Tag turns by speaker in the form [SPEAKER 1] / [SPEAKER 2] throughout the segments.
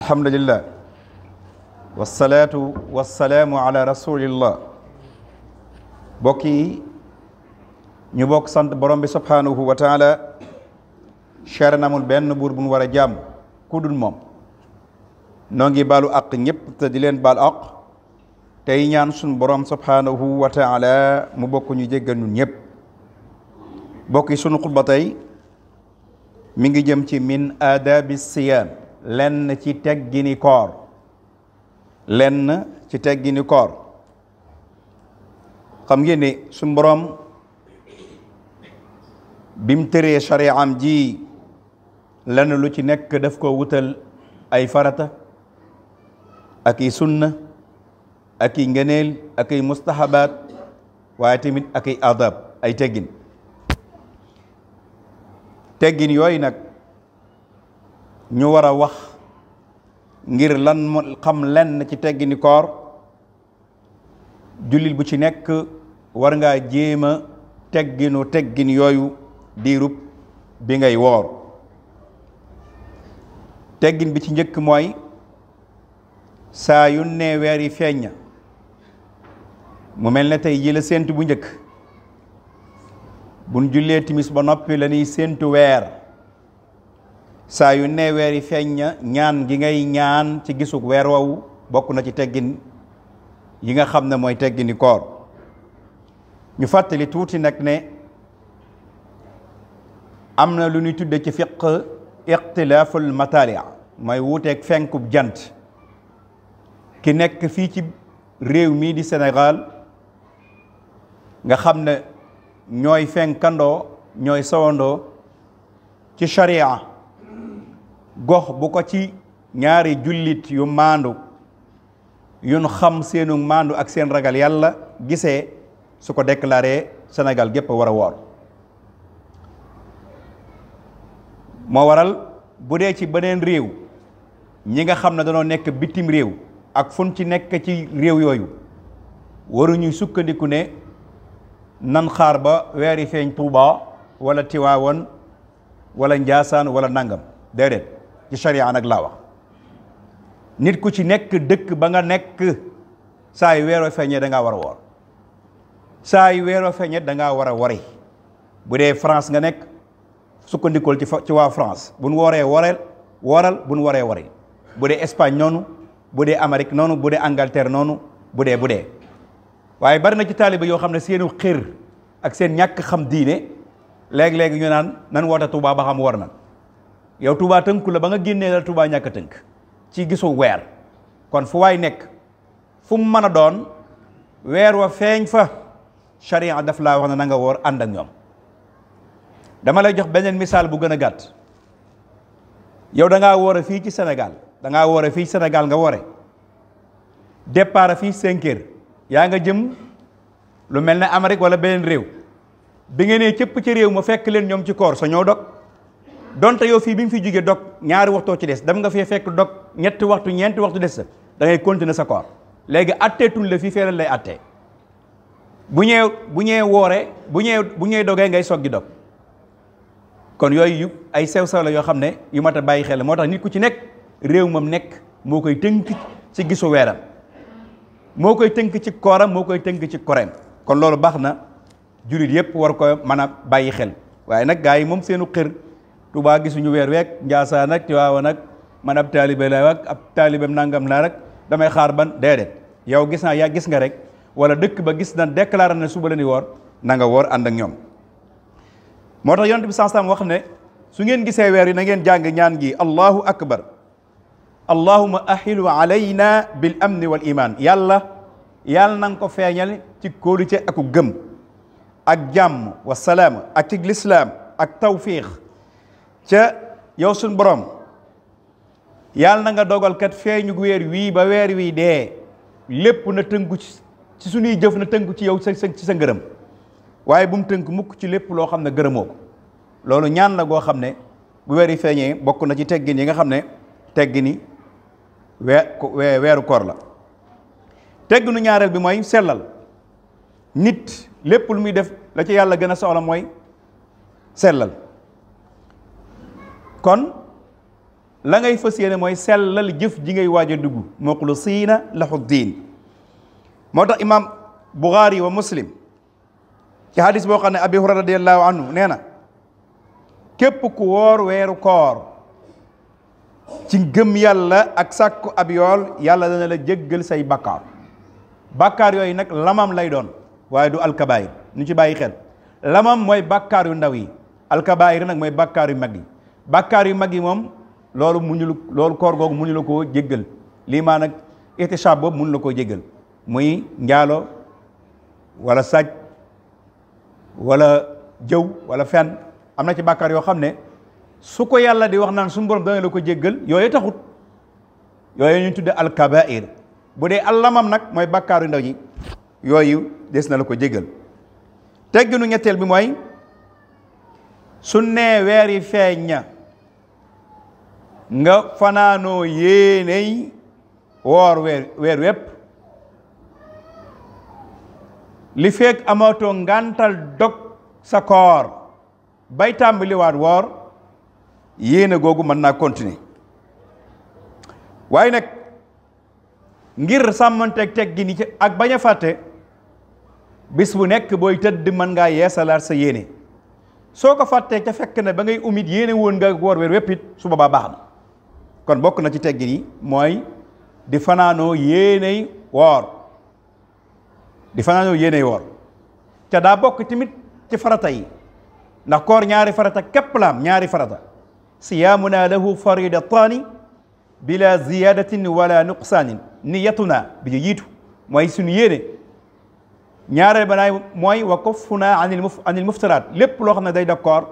[SPEAKER 1] alhamdulillah wasalaatu wasalaamu ala rasulillah bokk yi ñu bokk sant borom bi subhanahu wa taala cher namul benn buur bu ñu war a jàmm ku dul moom noo ngi baalu àq ñëpp te di leen baal àq tey ñaan suñ borom subhanahu wa taala mu bokk ñu jéggal ñun ñëpp bokk yi sunu xutba tey mi ngi jëm ci min aadabi siyaam lenn ci teggini koor lenn ci teggini koor xam ngeen ne suñ borom bim tëree shari'am ji lenn lu ci nekk daf ko wutal ay farata ak i sunna ak i ngëneel ak i mustahabaat waaye tamit ak i adab ay teggin teggin yooyu nag ñu war a wax ngir lan xam lenn ci teggini koor jullit bu ci nekk war ngaa jéema teggin yooyu diirub bi ngay woor teggin bi ci njëkk mooy saa yu ne weer yi feeñ mu mel ne tey ji la séentu bu njëkk buñ jullee timis ba noppi la ñuy séentu weer saa yu ne weer yi feeñ ñaan gi ngay ñaan ci gisug weer woowu bokk na ci teggin yi nga xam ne mooy teggini koor ñu fàttali tuuti nag ne am na lu ñuy tudde ci fiq ixtilaaful matali mooy wuuteeg fenkub jant ki nekk fii ci réew mii di Sénégal nga xam ne ñooy fenkandoo ñooy sowandoo ci sharia gox bu ko ci ñaari jullit yu maandu yun xam seenu maandu ak seen ragal yàlla gisee su ko déclaré Sénégal gépp war a woor moo waral bu dee ci beneen réew ñi nga xam ne dañoo nekk bitim réew ak fun ci nekk ci réew yooyu waruñuy sukkandiku ne nan xaar ba weeri feeñ Tuuba wala Tiwaawan wala Njaasaan wala nangam déedéet ci sharia nag laa wax nit ku ci nekk dëkk ba nga nekk saa yu weeroo feeñee da ngaa war a woor saa yu weeroo feeñee da ngaa war a wari bu dee France nga nekk sukkandikool ci waa France bu nu wooree wooral bu nu waree wari bu dee Espagne noonu bu dee Amérique noonu bu dee Angleterre noonu bu dee waaye bari na ci taaliba yoo xam ne seenu xër ak seen ñàkk xam diine léegi-léegi ñu naan nan woote Touba ba xam war na yow Touba tënku la ba nga génnee la Touba ñàkk tënk ci gisu weer kon fu waay nekk fu mu mën a doon weer wa feeñ fa sharia daf laa wax ne na nga woor ànd ak ñoom dama lay jox beneen misaal bu gën a gàtt yow da ngaa woore fii ci Sénégal nga woore départ fii 5 heures yaa nga jëm lu mel ne Amérique wala beneen réew bi nga nee cëpp ci réew ma fekk leen ñoom ci koor sa ñoo dog donte yow fii bi nga fi jógee dog ñaari waxtoo ci des dem nga fee fekk dog ñeenti waxtu ñeenti waxtu des sa da ngay continuer sa koor léegi atteetuñ la fii feeral lay attee bu ñëwee woore bu ñëwee dogee ngay soggi dog kon yooyu ay sew-sew la yoo xam ne yu mat a bàyyi xel moo tax nit ku ci nekk réew mam nekk moo koy tënk ci gisu weeram moo koy tënk ci kooram moo koy tënk ci koreem kon loolu baax na jullit yëpp war ko mën a bàyyi xel waaye nag gaa yi moom seenu xër Tuubaa gisuñu weer week Njaasaan nag Tiwaawan nag man ab taalibe la ak ab taalibeem nangam laa rek damay xaar ban déedéet yow gis naa yaa gis nga rek wala dëkk ba gis na déclaré na suba la ni woor na nga woor ànd ak ñoom moo tax yonent bi sansam wax ne su ngeen gisee weer yi na ngeen jàng ñaan gi allahu akbar allahumma ahilu alayna bil amni wal iman yàlla na nga ko feeñal ci kóolute aku gëm ak jàmm wa salaam ak ci lislaam ak tawfiix ca yow suñ borom yàlla na nga dogal kat feeñu weer wii ba weer wii dee lépp na tënku ci suñuy jëf na tënku ci yow ci sa ngërëm waaye bu mu tënk mukk ci lépp loo xam ne gërëmoo ko loolu ñaan la goo xam ne bu weer yi feeñee bokk na ci teggin yi nga xam ne teggini weeru koor la tegginu ñaareel bi mooy sellal nit lépp lu muy def la ci yàlla gën a soxla mooy sellal kon la ngay fas yéene mooy sellal jëf ji ngay waaj a dugg muxlisiina lahu diin. moo tax imam Buxaari wa Muslim ci hadis boo xam ne Abi Hurayra radiyallahu anhu nee na képp ku woor weeru koor ci gëm yàlla ak sàkku ab yool yàlla dana la jéggal say bakkaar. bakkaar yooyu nag lamam lay doon waaye du alkabaayir ñu ci bàyyi xel. lamam mooy bakkaar yu ndaw yi, alkabaayir nag mooy bakkaar yu mag yi. bakkaar yu mag yi moom loolu koor googu mënu la koo jéggal. lii maa nag ihtisaab boobu mënu la koo jéggal, muy njaalo wala sàcc wala jëw wala fen. am na ci bàkkaar yoo xam ne su ko yàlla di wax naan suñu borom dana la ko jéggal yooyu taxut, yooyu ñu tudde alkabair. bu dee allamam nag mooy bàkkaar yu ndaw yi, yooyu des na la ko jéggal. tegginu ñetteel bi mooy su nee weer yi feeñ na nga fanaanoo yéeney woor weer wépp li fekk amatoo ngantal dog sa koor bay tàmbaliwaat woor yéene googu mën naa continuer. waaye nag ngir sàmmanteeg teggi ni ci ak bañ a fàtte bis bu nekk booy tëdd mën ngaa yeesalaat sa yéene. soo ko fàttee ca fekk ne ba ngay umit yéene woon nga woor weer wépp it su boobaa baax na. kon bokk na ci teggin yi mooy di fanaanoo yéeney woor, di fanaanoo yéeney woor ca daa bokk tamit ci farata yi, ndax koor ñaari farata képp la am, ñaari farata. siyaamuna lahu faridataani bila ziyadatin wala nuqsaanin niyatuna bi ñu jiitu mooy suñu yéene. ñaareel ba naay mooy wa kuffuna anil muftiraat, lépp loo xam ne day dog koor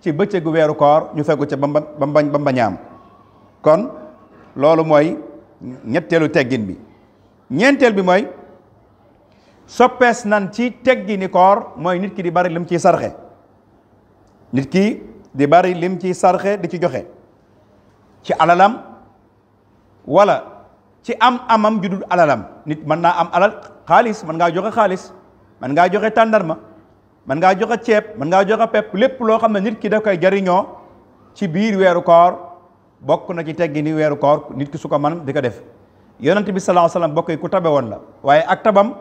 [SPEAKER 1] ci bëccëgu weeru koor ñu feggu ca ba mbañaam. kon loolu mooy ñetteelu teggin bi. ñeenteel bi mooy soppees nan ci teggini koor mooy nit ki di bari lim ciy sarxe, nit ki di bari lim ciy sarxe di ci joxe ci alalam wala ci amam ju dul alalam. nit mën naa am alal xaalis, mën ngaa joxe xaalis, mën ngaa joxe tàndarma, mën ngaa joxe ceeb, mën ngaa joxe pepp, lépp loo xam ne nit ki da koy jariñoo ci biir weeru koor bokk na ci teggi ni weeru koor nit ki su ko man di ko def. yonent bi sallallahu alayhi wasallam bokk yi ku tabe woon la, waaye ak tabam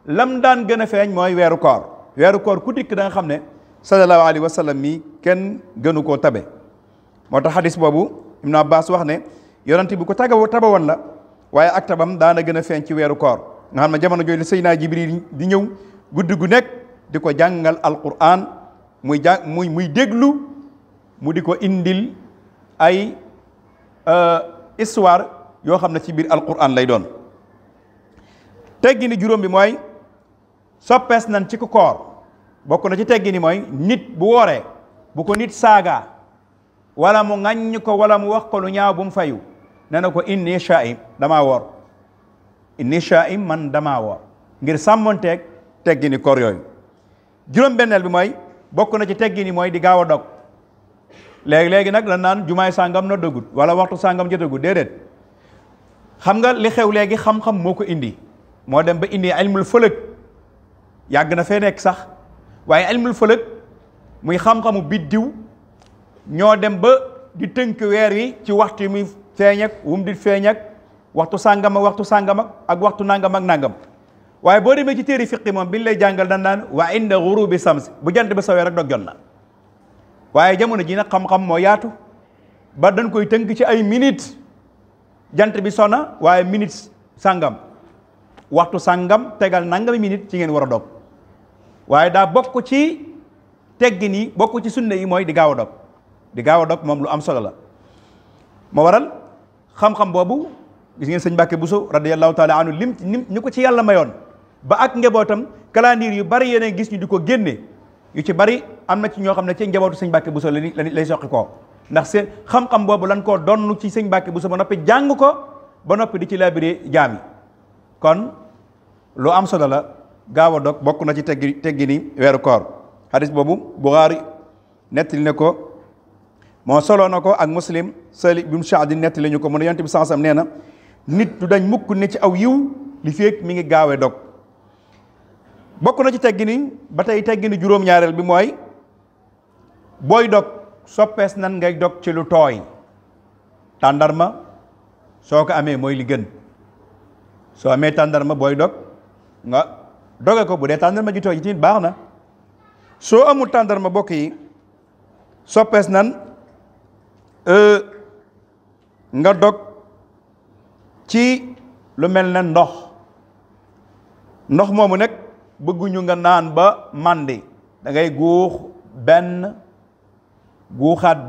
[SPEAKER 1] lam daan gën a feeñ mooy weeru koor. weeru koor ku dikk da nga xam ne sallallahu alayhi wa sallam mi kenn gënu koo tabe. moo tax xadis boobu Ibn Abbas wax ne yonent bi ku tabe woon la, waaye ak tabam daana gën a feeñ ci weeru koor. nga xam ne jamono jooju la Seydina Jibril di ñëw guddi gu nekk di ko jàngal alquran muy déglu mu di ko indil ay histoire yoo xam ne ci biir alquran lay doon. teggi ni juróom bi mooy soppees nan ci ku koor bokk na ci teggi ni mooy nit bu wooree bu ko nit saaga wala mu ŋaññ ko wala mu wax ko lu ñaaw bu mu fayu ne na ko inni sha'im damaa woor, inni sha'im man damaa woor, ngir sàmmonteeg teggi ni koor yooyu. juróom benneel bi mooy bokk na ci teggi ni mooy di gaaw a dog. léegi nag la naan jumaay sàngam na dogut wala waxtu sàngam jotagut, déedéet. xam nga li xew léegi xam-xam moo ko indi, moo dem ba indi ilmul fëlëg, yàgg na fee nekk sax, waaye ilmul fëlëg muy xam-xamu biddiw ñoo dem ba di tënk weer wi ci waxtu yi muy feeñ ak wum di feeñ ak waxtu sàngam ak waxtu sàngam ak waxtu nangam ak nangam. waaye boo demee ci téeri fiqi moom biñ lay jàngal dan naan wa inda ghurubi sams, bu jant bi sawee rek dog jot na. waaye jamono ji nag xam-xam moo yaatu ba dañ koy tënk ci ay minutes. jant bi sona waaye minutes sàngam waxtu sàngam tegal nangami minutes ci ngeen war a dog. waaye daa bokk ci teggin yi, bokk ci sunna yi mooy di gaaw a dog. di gaaw a dog moom lu am solo la. moo waral xam-xam boobu gis ngeen sëñ Mbacke Bousso radiyallahu taala anhu lim ñu ko ci yàlla mayoon ba ak njabootam calendrier yu bari yeneen gis ñu di ko génne yu ci bari am na ci ñoo xam ne ci njabootu sëñ Mbacke Bousso lay soqi koo ndax seen xam-xam boobu lan koo donn ci sëñ Mbacke Bousso ba noppi jàng ko ba noppi di ci labiré jaam yi. kon lu am solo la gaaw a dog bokk na ci teggi ni weeru koor. hadis boobu Bukhari nettali ne ko moo solo na ko ak Muslim Sali bin Sa'd nettali ñu ko mu ne Yonent bi sallallahu alayhi wasallam nee na nit du dañ mukk ne ci aw yiw li feek mi ngi gaawee dog. bokk na ci teggini ba tey teggini juróom-ñaareel bi mooy booy dog soppees nan ngay dog ci lu tooy. tàndarma soo ko amee mooy li gën soo amee tàndarma booy dog nga doge ko bu dee tàndarma ji tooy tamit baax na soo amul tàndarma bokk yi soppees nan nga dog ci lu mel ne ndox moomu nag bëgguñu nga naan ba màndi da ngay guuxaat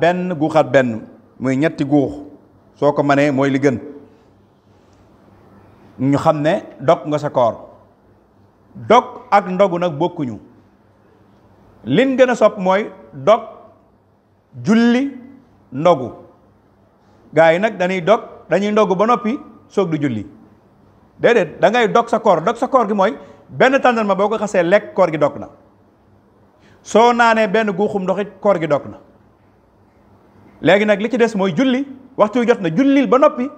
[SPEAKER 1] benn muy ñetti guux soo ko mënee mooy li gën ñu xam ne dog nga sa koor dog ak ndogu nag bokkuñu liñ gën a sopp mooy dog julli ndogu gaa yi nag dañuy ndogu ba noppi soog di julli déedéet da ngay dog sa koor gi mooy benn tàndarma boo ko xasee lekk koor gi dog na soo naanee benn guuxum ndox it koor gi dog na léegi nag li ci des mooy julli waxtu wi jot na jullil ba noppi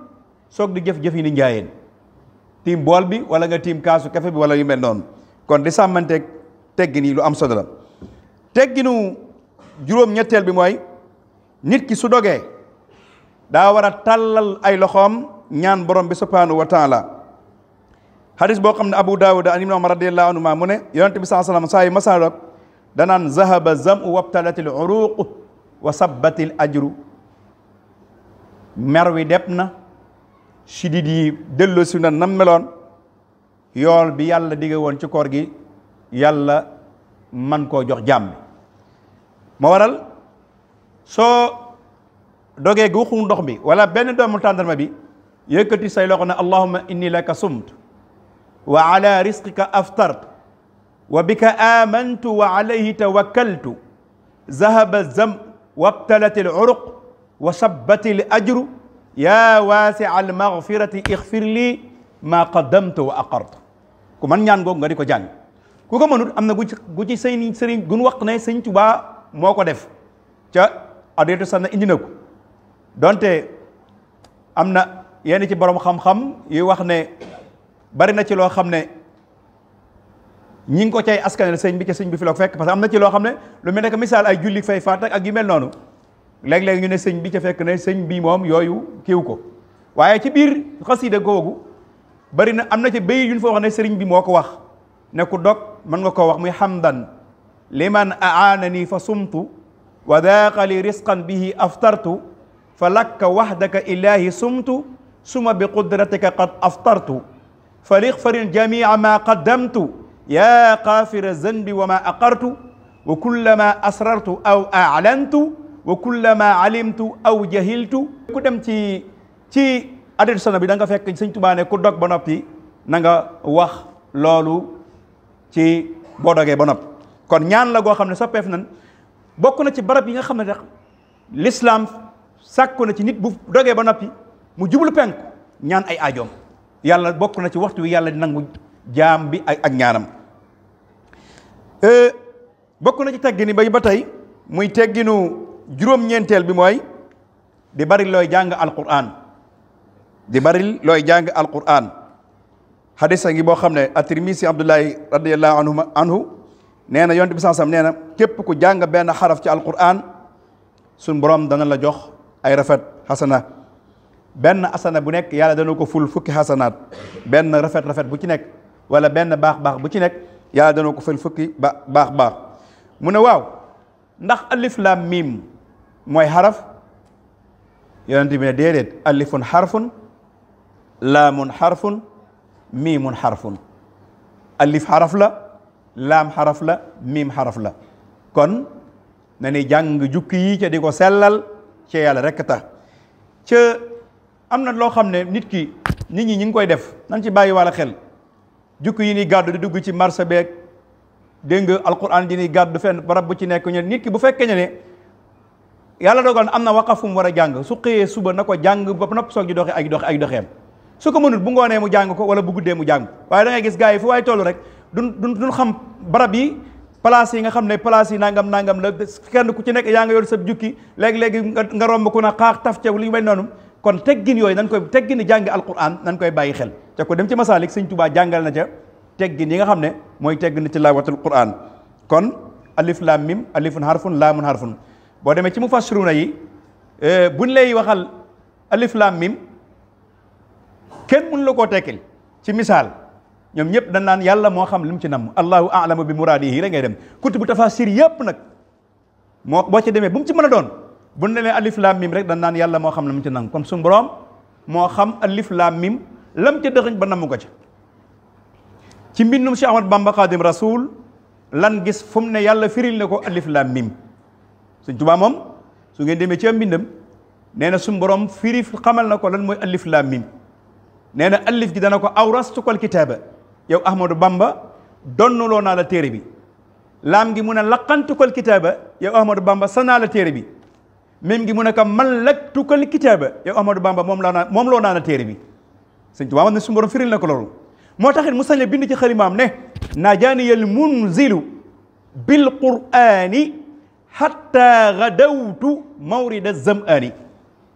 [SPEAKER 1] soog di jëf yi ni njaayeen tiim bool bi wala nga tiim kaasu kafe bi wala yu mel noonu kon di sàmmanteeg teggin yi lu am solo la tegginu juróom-ñetteel bi mooy nit ki su dogee daa war a tàllal ay loxoom ñaan borom bi subhanahu wa taala hadis boo xam ne Abu Daawud an Ibn Umar radiyallahu anhuma mu ne yonent bi sallallahu alayhi wasallam saa yu masaa dog danaan zahaba zamu wabtalatil uruq wa sabbatil ajru mer wi dep na sidit yi delloo si na nam meloon yool bi yàlla digge woon ci koor gi yàlla man koo jox jàmm moo waral soo dogee gu xum ndox bi wala benn doomu tàndarma bi yëkkati say loxo ne allahumma inni laka sumt wa ala risqika aftart wa bika amantu wa alayhi tawakkaltu zahaba zam wabtalati al uruq wa sabbati al ajru ya waasi'a al maghfirati ighfir li ma qaddamtu wa aqartu ku man ñaan googu nga di ko jàng ku ko mënut am na gu ci sëriñ gun wax ne sëñ Tuubaa moo ko def ca adeetu sanna indi na ko donte am na yenn ci borom xam-xam yu wax ne bari na ci loo xam ne ñi ngi ko cay askanel sëñ bi ca sëñ bi fi la ko fekk parce que am na ci loo xam ne lu mel ne que misaal ay julli fay faat ak yu mel noonu léeg-léeg ñu ne sëñ bi ca fekk ne sëñ bi moom yooyu kiiw ko waaye ci biir xasida googu bari na am na ci béy yu ñu fa wax ne sëriñ bi moo ko wax ne ku dog mën nga koo wax muy hamdan liman aanani fa sumtu wa daaqa li risqan bihi aftartu fa lakka wahdaka ilahi sumtu suma bi qudratika qad aftartu fa lixfarin jamia ma qaddamtu ya qaafira zanbi wa ma aqartu wa kullama asrartu aw a'lantu wa kullama alimtu aw jahiltu ku dem ci adeetu sana bi da nga fekk sëñ Tuubaa ne ku dog ba noppi na nga wax loolu ci boo dogee ba noppi kon ñaan la goo xam ne soppeef nan bokk na ci barab yi nga xam ne tax l'islam sàkku na ci nit bu dogee ba noppi mu jublu penku ñaan ay aajoom yàlla bokk na ci waxtu wi yàlla di nangu jaam bi ak ñaanam bokk na ci teggini ba tey muy tegginu juróom-ñeenteel bi mooy di bari looy jàng alquran di bari looy jàng alquran hadis a ngi boo xam ne at-Tirmisi Abdullahi radiyallahu anhu nee na yonent bi sansam nee na képp ku jàng benn xaraf ci alquran suñ borom dana la jox ay rafet xasana benn asana bu nekk yàlla dana ko ful fukki xasanaat benn rafet bu ci nekk wala benn baax bu ci nekk yàlla dana ko ful fukki baax mu ne waaw ndax alif lam mim mooy xaraf yonent bi ne déedéet alifun xarfun laamun xarfun miimun xarfun alif xaraf la laam xaraf la miim xaraf la kon na ni jàng jukki yi ca di ko sellal ci yàlla rekk tax ca am na loo xam ne nit ñi ñi ngi koy def nan ci bàyyi walla xel jukki yi ni gàddu di dugg ci marché beeg dégg nga alquran di ni gàddu fenn barab bu ci nekk ñu nit ki bu fekkee ne yàlla dogal na am na waqaf fu mu war a jàng su xëyee suba na ko jàng ba nopp soog di doxe ay doxeem su ko mënut bu ngoonee mu jàng ko wala bu guddee mu jàng waaye da ngay gis gars yi fu waay toll rek duñ xam barab yi place yi nga xam ne place yi nangam la kenn ku ci nekk yaa nga yor sa jukki léegi-léegi nga romb ku na xaax taf ca li ñu mel noonu kon teggin yooyu nan koy teggin jàng alquran nan koy bàyyi xel te ko dem ci masaalik sëñ Tuubaa jàngal na ca teggin yi nga xam ne mooy teggin tilaawatul quran kon alif lam mim alifun harfun laamun harfun boo demee ci mufassiruna yi buñ lay waxal alif lam mim kenn mënu la koo tekkil ci misaal ñoom ñëpp dañ naan yàlla moo xam li mu ci namm allahu a'lamu bi muraadihi rek ngay dem kutubu tafasir yëpp nag moo boo ci demee bu mu ci mën a doon bu ne leen alif lam mim rek dañ naan yàlla moo xam li mu ci namm comme suñu borom moo xam alif lam mim lam ca dëxëñ ba namm ko ci ci mbindum Cheikh Ahmad Bamba Xaadim Rasul lan gis fu mu ne yàlla firil ne ko alif lam mim Sëñ Tuubaa moom su ngeen demee ci am mbindam nee na suñu borom firi xamal na ko lan mooy alif lam mim nee na alif gi dana ko awrastukal kitaaba yow Ahmadou Bamba donnuloo naa la téere bi laam gi mu ne laqantukal kitaaba yow Ahmadou Bamba sanaa la téere bi mim gi mu ne ko mallaktukal kitaaba yow Ahmadou Bamba moom loo naa la téere bi Sëñ Tuubaa moom ne suñu borom firil na ko loolu moo taxit mu sañ a bind ci xalimaam ne najaaniyal munzilu bil qur'ani hatta gadawtu mawrida zam'ani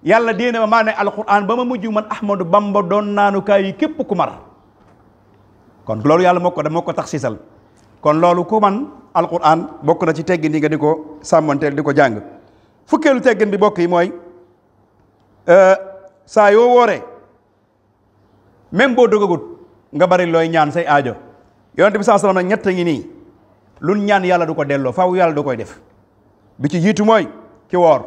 [SPEAKER 1] yàlla déena ma maa ne alquran ba ma mujj man Ahmadou Bamba doon naanukaay yi képp ku mar kon loolu yàlla moo ko tax sisal kon loolu ku man alquran bokk na ci teggin yi nga di ko sàmmanteel di ko jàng fukkeelu teggin bi bokk yi mooy saa yoo wooree même boo dogagut nga bari looy ñaan say aajo yonent bi sallallahu alayhi wasallam ñett ngi nii lu ñaan yàlla du ko delloo faaw yàlla du koy def bi ci jiitu mooy ki woor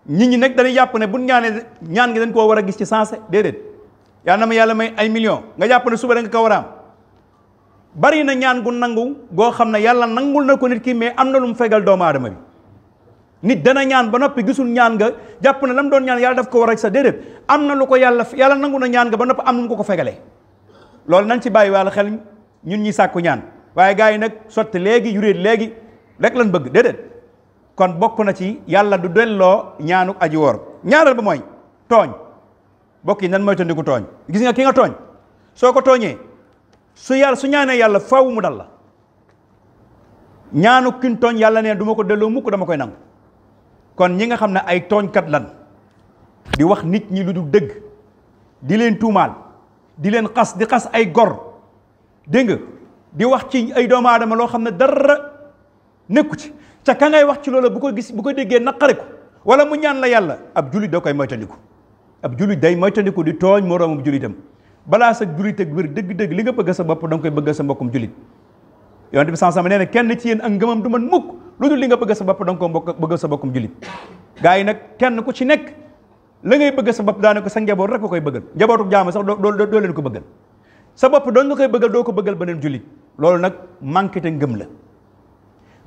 [SPEAKER 1] nit ñi nag dañuy jàpp ne bu ñaanee ñaan gi dañ koo war a gis ci sensé déedéet yàlla na ma yàlla may ay millions nga jàpp ne suba da nga ko war a am bari na ñaan gu nangu goo xam ne yàlla nangul na ko nit ki mais am na lu mu fegal doomu aadama bi nit dana ñaan ba noppi gisul ñaan nga jàpp ne la mu doon ñaan yàlla daf ko war a sa déedéet am na lu ko yàlla nangu na ñaan nga ba noppi am na mu ko fegalee loolu nañ ci bàyyi wàlla xel ñun ñi sàkku ñaan waaye gars yi nag sotti léegi yuréet léegi rek lañ bëgg déedéet kon bokk na ci yàlla du delloo ñaanu aji woor ñaareel ba mooy tooñ bokk yi nan moytandiku tooñ gis nga ki nga tooñ soo ko tooñee su ñaanee yàlla faw mu dal la ñaanu kin tooñ yàlla ne du ma ko delloo mukk dama koy nangu kon ñi nga xam ne ay tooñkat lan di wax nit ñi lu du dëgg di leen tuumaal di leen xas di xas ay gor dégg nga di wax ci ay doomu aadama loo xam ne dara nekku ci ca ka ngay wax ci loolu bu ko déggee naqari ko wala mu ñaan la yàlla ab julit da koy moytandiku ab julit day moytandiku di tooñ moroomam julitam balaa sa julit ak wér dëgg-dëgg li nga bëgg sa bopp da nga koy bëgg sa mbokkum julit yonent bi sansama nee na kenn ci yéen ak ngëmam du man mukk lu dul li nga bëgg sa bopp da nga ko bëgg sa mbokkum julit gaa yi nag kenn ku ci nekk la ngay bëgg sa bopp daane ko sa njaboot rek ko koy bëggal njabootu jaama sax doo leen ko bëggal sa bopp doon nga koy bëggal doo ko bëggal beneen julit loolu nag manqué te ngëm la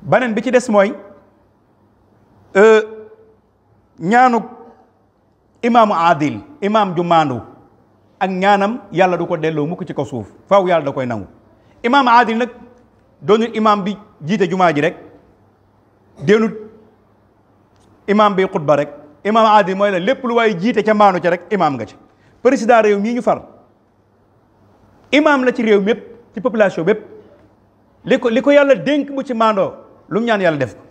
[SPEAKER 1] beneen bi ci des mooy ñaanu imaamu adil imaam ju maandu ak ñaanam yàlla du ko delloo mukk ci kaw suuf faaw yàlla da koy nangu imaam adil nag doonul imaam bi jiite jumaa ji rek déenut imaam bi xutba rek imaam adil mooy la lépp lu waaye jiite ca maanu ca rek imaam nga ci président réew mii ñu far imaam la ci réew mépp ci population bépp li ko yàlla dénk bu ci maandoo lu mu ñaan yàlla def ko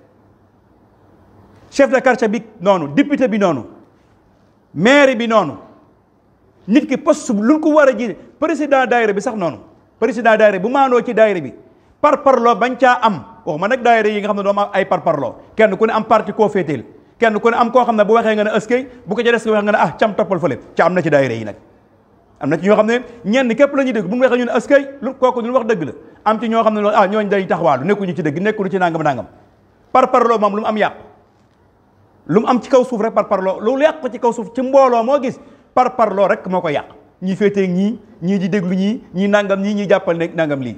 [SPEAKER 1] chef de quartier bi noonu député bi noonu maire bi noonu nit ki poste lu ko war a jiite président daayira bi sax noonu président daayira bu maandoo ci daayira bi par parloo bañ caa am waxuma nag daayira yi nga xam ne doom ay par parloo kenn ku ne am parti koo féeteel kenn ku ne am koo xam ne bu waxee nga ne ëskay bu ko ca des nga waxee nga ne cam toppal fële ca am na ci daayira yi nag am na ci ñoo xam ne ñenn képp la ñuy dégg bu mu waxee ñu ne askay lu kooku ñu wax dëgg la am ci ñoo xam ne loolu ñooñ day taxawaalu nekkuñu ci dëgg nekkul ci nangam par parloo moom lu mu am yàq lu mu am ci kaw suuf rek par parloo loolu yàq ko ci kaw suuf ci mbooloo moo gis par parloo rek moo ko yàq ñii féetee ñii di déglu ñii nangam ñii jàppal ne nangam lii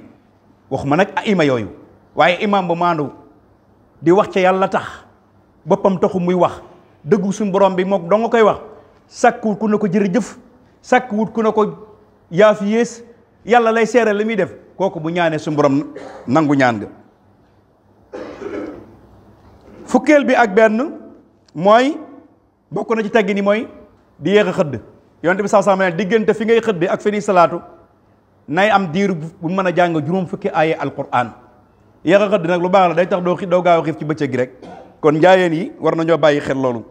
[SPEAKER 1] waxuma nag ima yooyu waaye imam bu maandu di wax ca yàlla tax boppam taxu muy wax dëggu suñu borom bi moom doo nga koy wax sàkkuwut ku ne ko jërëjëf sàkkuwut ku ne ko yaafi yées yàlla lay seere li muy def kooku bu ñaanee suñu borom nangu ñaan nga fukkeel bi ak benn mooy bokk na ci teggi ni mooy di yéex a xëdd yonent bi saa saa ne diggante fi ngay xëdd ak fi ñuy salaatu nay am diir bu mën a jàng juróom fukki aaye alquran yéex a xëdd nag lu baax la day tax doo gaaw a xiif ci bëccëg gi rek kon njaayeen yi war nañoo bàyyi xel loolu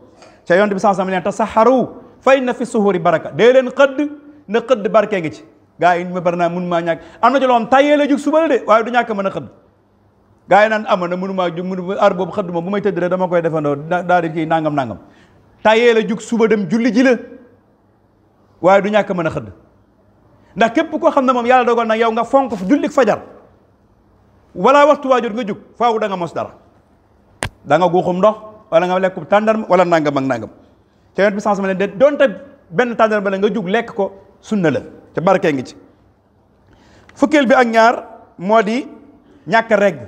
[SPEAKER 1] ca yonent bi saa saa ne tasaxaru fa inna fi suhuri baraka dee leen xëdd na xëdd barke ngi ci gaa yi ma bari naa mun maa ñàkk am na ci loo xam tàyyee la jóg suba la de waaye du ñàkk mën a xëdd gaa yi naan ama na mënu ar boobu xëdd moom bu may tëdd rek dama koy defandoo daal di kii nangam tayee la jug suba dem julli ji la waaye du ñàkk mën a xëdd ndax képp koo xam ne moom yàlla dogal nag yow nga fonk jullik fajar wala waxtu waajur nga jug faaw da nga mos dara da nga guuxum ndox wala nga lekk tàndarma wala nangam ak nangam te yonent bi sans ma ne donte benn tàndarma la nga jug lekk ko sunna la te barkee ngi ci. fukkeel bi ak ñaar moo di ñàkk regg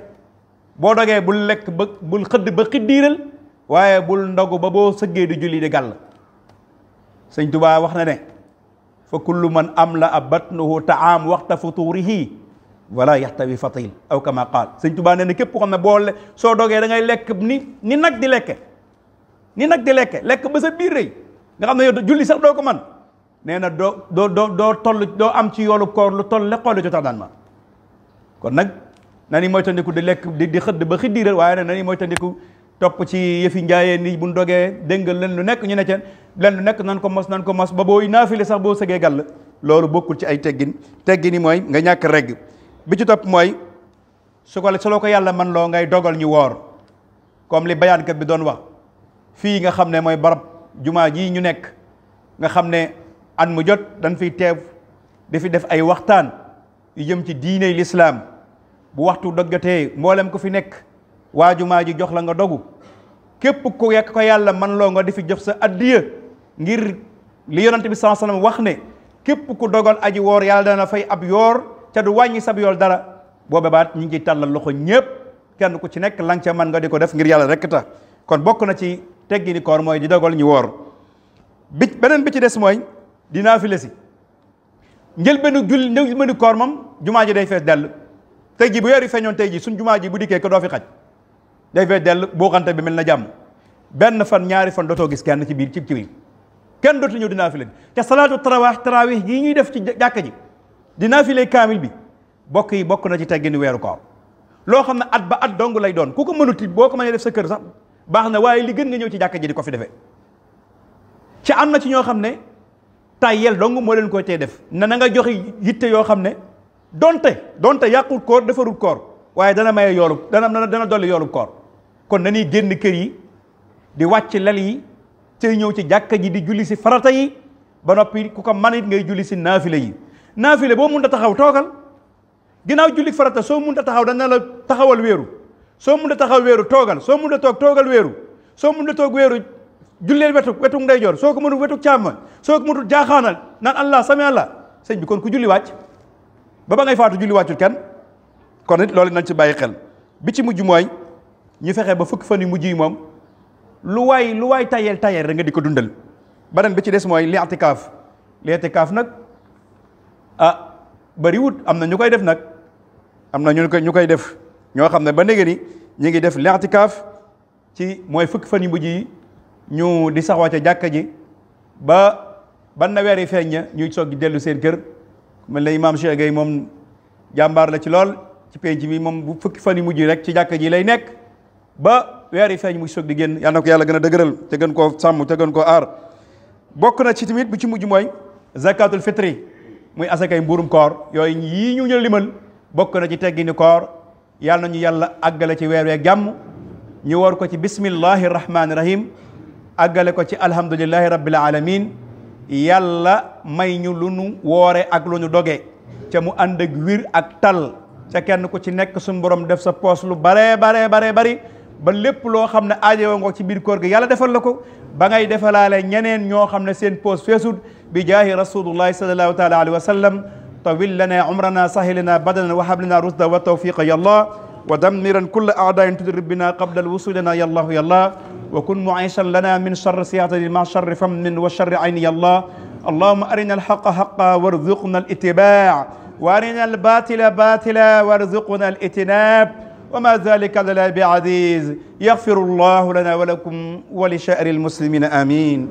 [SPEAKER 1] boo dogee bul lekk ba bul xëdd ba xiddiiral waaye bul ndogu ba boo sëggee di julli di gàll. sëñ Tuubaa wax na ne fa kullu man amla a batnuhu taam waxta futurihi wala yaxtawi fatil aw kama qaal. sëñ Tuubaa nee na képp ko xam ne boo soo dogee da ngay lekk ni nag di lekke lekk ba sa biir rëy nga xam ne yow julli sax doo ko man nee na doo toll doo am ci yoolu koor lu toll le xool jotax daan ma kon nag na ni moytandiku di lekk di xëdd ba xiddiiral waaye nag na ni moytandiku topp ci yëfi njaayee ni bu dogee dégg leen lu nekk ñu ne ca leen lu nekk nan ko mos ba booy naafile sax boo sëgee gàll loolu bokkul ci ay teggin yi mooy nga ñàkk regg bi ci topp mooy su loo ko yàlla man loo ngay dogal ñu woor comme li bayaankat bi doon wax fii nga xam ne mooy barab jumaa ji ñu nekk nga xam ne at mu jot dañ fiy teew di fi def ay waxtaan yu jëm ci diiney lislaam bu waxtu doggatee mboolem ko fi nekk waa jumaa ji jox la nga dogu képp ku yekk ko yàlla man loo nga di fi jox sa addiya ngir li yonante bi sallallahu alayhi wasallam wax ne képp ku dogal aji woor yàlla dana fay ab yoor ca du wàññi sab yool dara boobe baat ñu ngi tàllal loxo ñépp kenn ku ci nekk lang ca man nga di ko def ngir yàlla rekk tax kon bokk na ci teggini koor mooy di dogal ñu woor beneen bi ci des mooy di naafile si njëlbéenu koor moom jumaa ji day fees dell tey ji bu weer yi feeñoon tey ji suñ jumaa ji bu dikkee ko doo fi xaj day fees dell boo xante bi mel na jàmm benn fan ñaari fan dootoo gis kenn ci biir kenn dootu ñëw di naafile te salaatu tarawih yi ñuy def ci jàkka ji di naafile kaamil bi bokk na ci teggini weeru koor loo xam ne at ba at dong lay doon ku ko mënut boo ko mënee def sa kër sax baax na waaye li gën nga ñëw ci jàkka ji di ko fi defee ci am na ci ñoo xam ne tayyel dong moo leen koy tee def na nga joxe yitte yoo xam ne donte yàqul koor defarul koor waaye dana maye yoolub dana dolli yoolub koor kon nañuy génn kër yi di wàcc lal yi tey ñëw ci jàkka ji di julli si farata yi ba noppi ku ko man it ngay julli si naafile yi naafile boo mun a taxaw toogal ginnaaw julli farata soo mun a taxaw dana la taxawal wéeru soo mun a taxaw wéeru toogal soo mun a toogal wéeru soo mun a toog wéeru julleel wetu ndeyjoor soo ko mënul wetu càmmoñ soo ko mënul jaaxaanal naan allah sami allah sëñ bi kon ku julli wàcc ba ngay faatu julli wàccul kenn kon it loolu nañ ci bàyyi xel bi ci mujj mooy ñu fexe ba fukki fan yu mujj yi moom lu waay tayel rek nga di ko dundal beneen bi ci des mooy li'tikaaf nag bariwut am na ñu koy def nag am na ñu koy def ñoo xam ne ba léegi ni ñu ngi def li'tikaaf ci mooy fukki fan yu mujj yi ñu di saxoo ca jàkka ji ba na weer yi feeñ ñuy soog di dellu seen kër mel na Imam Cheikh Gueye moom jàmbaar la ci lool ci penc mi moom bu fukki fan yu mujj rek ci jàkka ji lay nekk ba weer yi feeñ muy soog di génn yal na ko yàlla gën a dëgëral te gën koo sàmm te gën koo aar. bokk na ci tamit bu ci mujj mooy zakatul fitri muy asakay mburum koor yooyu yii ñu limal bokk na ci teggini koor yàlla nañu yàlla àggale ci weer weeg jàmm ñu war ko ci bismillahi rahmaani rahim àggale ko ci alhamdulillahi rabbil alamin yàlla may ñu lu nu woore ak lu ñu doge ca mu ànd ak wir ak tal ca kenn ku ci nekk suñu borom def sa poos lu bare bari ba lépp loo xam ne aajowoo nga ci biir koor gi yàlla defal la ko ba ngay defalaale ñeneen ñoo xam ne seen poos feesut bi jaahi rasulullahi sallallahu taala alayhi wa sallam tawil lana umrana sahil lana badana wa hab lana rusda wa tawfiqa ya allah wa dammiran kulla a'dain tudrib bina qabla alwusulina ya allah ya allah wa kun mu'ishan lana min sharri siyatati ma sharri fammin wa sharri ayni ya allah allahumma arina alhaqa haqqan warzuqna alittiba' wa arina albatila batila warzuqna alitinab وما ذلك على بعزيز يغفر الله لنا ولكم ولسائر المسلمين آمين